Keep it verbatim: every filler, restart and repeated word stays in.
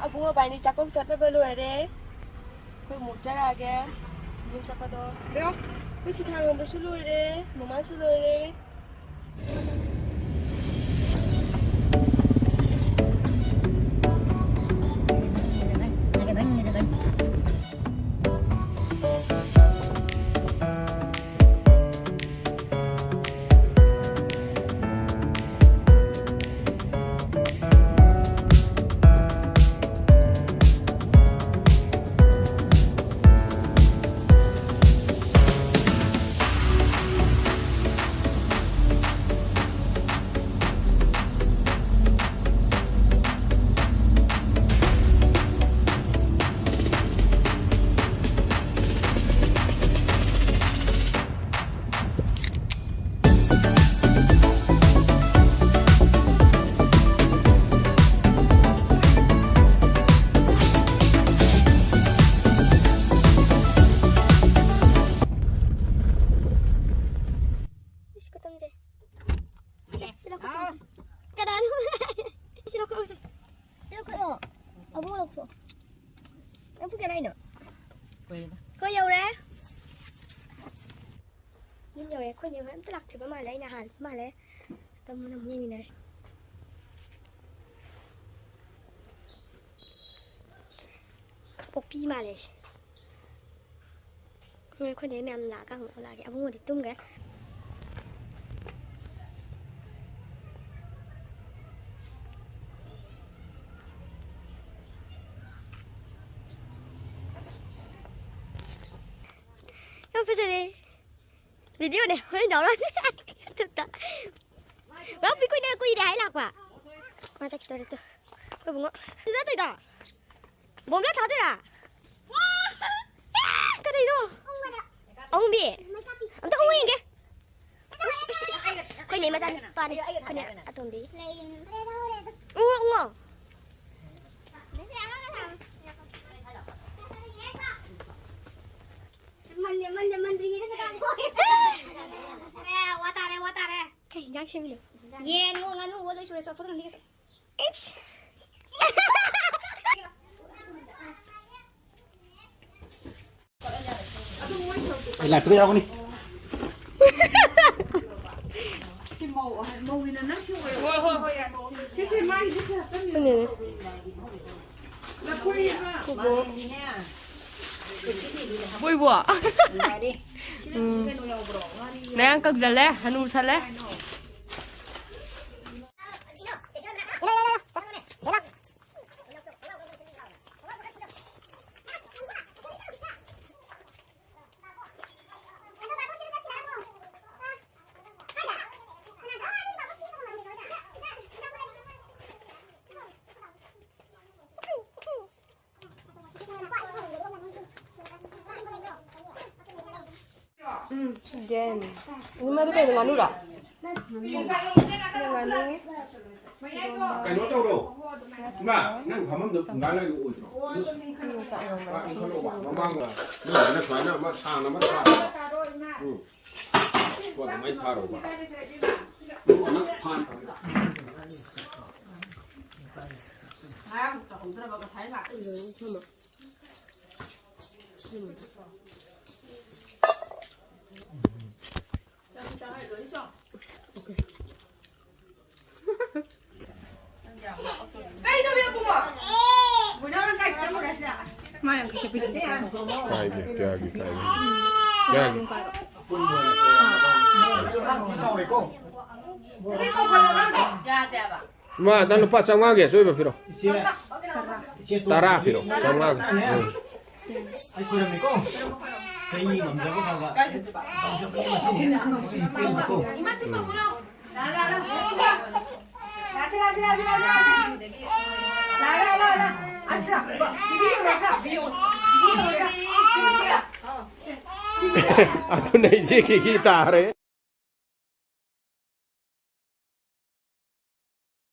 ꯑꯕꯨꯡꯉꯣ ꯕꯥꯏꯅꯤ ꯆꯥꯛꯀꯧ ꯆꯠꯅꯕ ꯂꯣꯏꯔꯦ꯫ ꯑꯩꯈꯣꯏ ꯑꯃꯨꯛ ꯆꯠꯂꯛꯑꯒꯦ꯫ ꯌꯨꯝ ꯆꯠꯄꯗꯣ꯫ ꯕ꯭ꯔꯣ, ꯑꯩꯈꯣꯏ ꯁꯤ ꯊꯥꯡ ꯌꯣꯟꯕꯁꯨ ꯂꯣꯏꯔꯦ, ꯃꯃꯥꯁꯨ ꯂꯣꯏꯔꯦ꯫ ꯏꯁ, ꯈꯨꯇꯨꯝꯁꯦ꯫ ꯁꯦ, ꯁꯤ ꯂꯧꯈꯠꯂꯣ꯫ ꯀꯅꯥꯅꯣ? ꯁꯤ ꯂꯧꯈꯠꯂꯣ, ꯁꯦ꯫ ꯁꯤ ꯂꯧꯈꯠꯂꯣ꯫ ꯑꯕꯨꯡꯉꯣ ꯂꯧꯊꯣꯛꯑꯣ꯫ ꯅꯪ ꯄꯨꯡ ꯀꯌꯥꯗ ꯂꯥꯛꯏꯅꯣ? ꯀꯨꯏꯔꯦꯗ꯫ ꯑꯩꯈꯣꯏ ꯌꯧꯔꯦ꯫ ꯌꯨꯝ ꯌꯧꯔꯦ꯫ ꯑꯩꯈꯣꯏ ꯅꯦ ꯍꯣꯏ ꯑꯝꯇ ꯂꯥꯛꯇ꯭ꯔꯤꯕ ꯃꯥꯜꯂꯦ꯫ ꯑꯩꯅ ꯍꯥꯟꯕ ꯃꯥꯜꯂꯦ꯫ ꯇꯝꯃꯣꯅ ꯑꯃꯨꯛ ꯌꯦꯡꯃꯤꯟꯅꯔꯁꯤ꯫ ꯄꯣꯛꯄꯤ ꯃꯥꯜꯂꯦ ꯁꯤ꯫ ꯍꯣꯏ, ꯑꯩꯈꯣꯏꯗꯩ ꯃꯌꯥꯝ ꯂꯥꯛꯑꯀꯥꯟ ꯑꯃꯨꯛ ꯂꯥꯛꯑꯒꯦ꯫ ꯑꯕꯨꯡꯉꯣꯗꯤ ꯇꯨꯝꯈ꯭ꯔꯦ꯫ ꯌꯥꯝ ꯐꯖꯔꯦ꯫ ꯚꯤꯗꯤꯑꯣꯅꯦ, ꯍꯣꯔꯦꯟ ꯌꯥꯎꯔꯛꯑꯅꯤ꯫ ꯌꯨꯇ꯭ꯌꯨꯕꯇ꯫ ꯔꯥꯎꯟ ꯄꯤ ꯀꯨꯏꯅ ꯀꯨꯏꯔꯦ ꯍꯥꯏ ꯂꯥꯛꯄ꯫ ꯃꯥ ꯆꯠꯈꯤꯗꯣꯔꯦ ꯇꯨ꯫ ꯑꯩꯈꯣꯏ ꯕꯨꯡꯉꯣ꯫ ꯁꯤꯗ ꯇꯧꯏꯗꯣ? ꯕꯣꯝꯕ꯭ꯂꯦꯠ ꯊꯥꯗꯣꯏꯔꯥ? ꯀꯔꯤꯅꯣ? ꯑꯍꯨꯝꯕꯤ꯫ ꯑꯝꯇ ꯎꯪꯉꯣ ꯌꯦꯡꯒꯦ꯫ ꯎꯁ, ꯎꯁ, ꯎꯁ꯫ ꯑꯩꯈꯣꯏ ꯅꯦ ꯃꯆꯥꯅꯨꯄꯥꯅꯤ꯫ ꯑꯩꯈꯣꯏ ꯅꯦ ꯑꯇꯣꯝꯕꯤ꯫ ꯎꯪꯉꯣ, ꯎꯪꯉꯣ꯫ ꯃꯟꯗꯦ, ꯃꯟꯗꯦ, ꯃꯟꯗ꯭ꯔꯤꯉꯩꯗ ꯀꯗꯥꯏ ꯂꯣꯏ? ꯑꯦ, ꯋꯥ ꯇꯥꯔꯦ, ꯋꯥ ꯇꯥꯔꯦ꯫ ꯀꯩ ꯍꯤꯟꯖꯥꯡ ꯁꯦꯝꯃꯤꯅꯣ? ꯌꯦꯟꯉꯣ, ꯉꯥꯅꯨꯋꯣ ꯂꯣꯏ ꯁꯨꯔꯦ꯫ ꯆꯣ, ꯐꯣꯇꯣ ꯅꯝꯕꯤꯒꯦꯁꯦ꯫ ꯏꯁ꯫ ꯂꯥꯛꯇ꯭ꯔ ꯌꯥꯎꯒꯅꯤ꯫ ꯁꯤ ꯃꯧ ꯑꯍꯟ, ꯃꯧꯒꯤꯅ ꯅꯪ ꯁꯤ ꯑꯣꯏꯔꯣ꯫ ꯍꯣꯏ, ꯍꯣꯏ, ꯍꯣꯏ, ꯌꯥꯔꯦ꯫ ꯁꯤ, ꯁꯤ ꯃꯥꯒꯤꯁꯦ ꯁꯤ ꯍꯥꯞꯆꯟꯕꯤꯔꯣ꯫ ꯑꯗꯨꯅꯦ꯫ ꯂꯐꯣꯏ ꯑꯃ꯫ ꯀꯨꯕꯣꯛ꯫ ꯕꯣꯏꯕꯣ꯫ ꯎꯝ꯫ ꯅꯌꯥꯡ ꯀꯪꯖꯜꯂꯦ, ꯍꯅꯨꯁꯜꯂꯦ꯫ ꯎꯝ, ꯌꯦꯟ꯫ ꯅꯃꯥꯗꯣ ꯀꯩꯅꯣ, ꯉꯥꯅꯨꯔꯣ? ꯉꯥꯅꯨ꯫ ꯀꯩꯅꯣ ꯇꯧꯔꯣ꯫ ꯏꯃꯥ, ꯅꯪ ꯐꯝꯐꯝꯗꯣ ꯐꯨꯡꯒꯥ ꯂꯩꯔꯨ ꯑꯣꯏꯗ꯭ꯔꯣ? ꯆꯥꯛ ꯏꯟꯈꯠꯂꯣꯕ꯫ ꯃꯃꯥꯡꯗ ꯅꯣꯏꯗꯅ ꯁꯨꯃꯥꯏꯅ ꯑꯃ ꯁꯥꯡꯅ ꯑꯃ ꯊꯥꯔꯣꯕ꯫ ꯎꯝ꯫ ꯀꯣꯟꯅ ꯃꯩ ꯊꯥꯔꯣꯕ꯫ ꯉꯔꯥꯡ ꯇꯧꯍꯧꯗ꯭ꯔꯕ ꯉꯁꯥꯏ ꯉꯥꯛꯇ꯫ ꯀꯩꯅꯣ ꯏꯕꯨꯡꯉꯣ? ꯃꯣꯏꯅ ꯀꯥꯏ ꯆꯠꯂꯨꯔꯦ ꯁꯤꯗ? ꯃꯥ ꯌꯥꯡꯈꯩ ꯆꯠꯄꯤꯗꯨꯅꯤ꯫ ꯀꯥꯏꯒꯦ, ꯀꯌꯥꯒꯤ ꯀꯥꯏꯒꯦ? ꯀꯌꯥꯒꯤ? ꯌꯥꯗꯦꯕ꯫ ꯏꯃꯥ, ꯅꯪ ꯂꯨꯄꯥ ꯆꯥꯝꯃꯉꯥꯒꯤ ꯑꯆꯣꯏꯕ ꯄꯤꯔꯣ꯫ ꯏꯆꯦ, ꯏꯆꯦ ꯇꯔꯥ ꯄꯤꯔꯣ, ꯆꯥꯝꯃꯉꯥꯒꯤ꯫ ꯎꯝ꯫ ꯑꯩ ꯈꯣꯏꯔꯝꯃꯦꯀꯣ꯫ ꯆꯍꯤ ꯉꯝꯖꯕ ꯈꯔ ꯈꯔ ꯇꯧꯖꯕꯅꯤ ꯉꯁꯤꯗꯤ꯫ ꯄꯦꯟꯖꯀꯣ꯫ ꯑꯗꯨꯅ ꯏꯆꯦ ꯀꯦꯒꯤ ꯇꯥꯔꯦ꯫